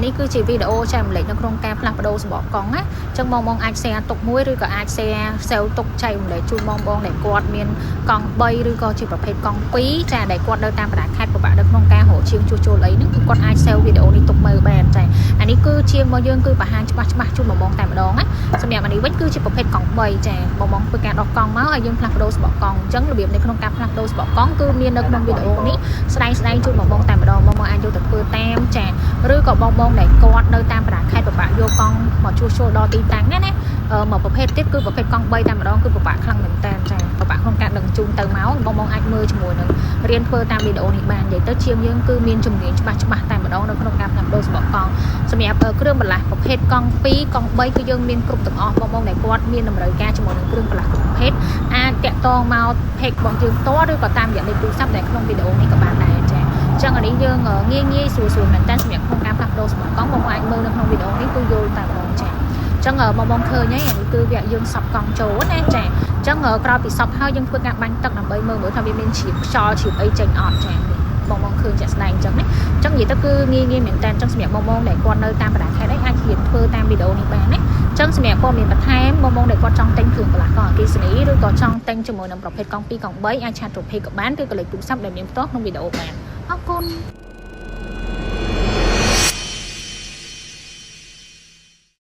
នេះគឺជាវីដេអូចែករំលែកនៅក្នុងការផ្លាស់ប្ដូរសំបកកង់ណាអញ្ចឹងបងបងអាច share ទុកមួយឬក៏អាច share save ទុកចែករំលែកជូនបងបងដែលគាត់មានកង់3ឬក៏ជាប្រភេទកង់2ចាដែលគាត់នៅតាមបណ្ដាខេត្តពិបាកនៅក្នុងការរកជាងជួសជុលអីហ្នឹងគឺគាត់អាច save វីដេអូនេះទុកមើលបានចាអានេះគឺជាងរបស់យើងគឺបង្ហាញច្បាស់ច្បាស់ជូនបងបងតែម្ដងណាសម្រាប់អានេះវិញគឺជាប្រភេទកង់3ចាបងបងធ្វើការដោះកង់មកហើយយើងផ្លាស់ប្ដូរសំបកកង់អញ្ចឹងរបៀបនៅក្នុងការផ្លាស់ប្ដូរសំបកកង់គឺមាននៅក្នុងវីដេអូនេះស្ដែងស្ដែងជូនបងបងតែម្ដងបងបងអាចយកទៅធ្វើតាមចាឬក៏បងបងដែលគាត់នៅតាមបណ្ដាខេត្តពិបាកយកកង់មកជួសជុលដល់ទីតាំងណាណាមកប្រភេទទៀតគឺប្រភេទកង់3តែម្ដងគឺពិបាកខ្លាំងមែនតើចាពិបាកក្នុងការដឹកជូនទៅមកបងបងអាចមើលជាមួយនឹងរៀនធ្វើតាមវីដេអូនេះបាននិយាយទៅជាងយើងគឺមានជំនាញច្បាស់ច្បាស់តែម្ដងនៅក្នុងការផ្លាស់ប្ដូរសំបកកង់សម្រាប់គ្រឿងបន្លាស់ប្រភេទកង់2កង់3គឺយើងមានគ្រប់ទាំងអស់បងបងដែលគាត់មានតម្រូវការជាមួយនឹងគ្រឿងបន្លាស់គ្រប់ប្រភេទអាចតាក់ទងមក page របស់យើងផ្ទាល់ឬក៏តាមរយៈលេខទូរស័ព្ទដែលក្នុងវីដេអូនេះក៏បានដែរចាអញ្ចឹងអានេះយើងងាយងាយស្រួលស្រួលមែនតើសម្រាប់ក្នុងការផ្លាស់ប្ដូរសំបកកង់បងបងអាចមើលនៅក្នុងវីដេអូនេះគឺយល់តែម្ដងចាអញ្ចឹងបងបងឃើញហើយអានេះគឺវគ្គយើងសប់កង់ចូលណាចាអញ្ចឹងក្រោយពីសប់ហើយយើងធ្វើការបាញ់ទឹកដើម្បីមើលមើលថាវាមានជ្រាបខ្យល់ជ្រាបអីចេញអត់ចានេះបងបងឃើញជាក់ស្ដែងអញ្ចឹងណាអញ្ចឹងនិយាយទៅគឺងាយងាយមែនតើអញ្ចឹងសម្រាប់បងបងដែលគាត់នៅតាមបណ្ដាខេត្តអីអាចរៀនធ្វើតាមវីដេអូនេះបានណាអញ្ចឹងសម្រាប់ព័ត៌មានបន្ថែមបងបងដែលគាត់ចង់ទិញគ្រឿងបន្លាស់កង់អគ្គិសនីឬក៏ចង់ទិញជាមួយនឹងប្រភេទកង់2កង់3អាច chat រូបភាពក៏បានឬក៏លេខទូរស័ព្ទដែលមានផ្ទាល់ក្នុងវីដេអូបានអរគុណ។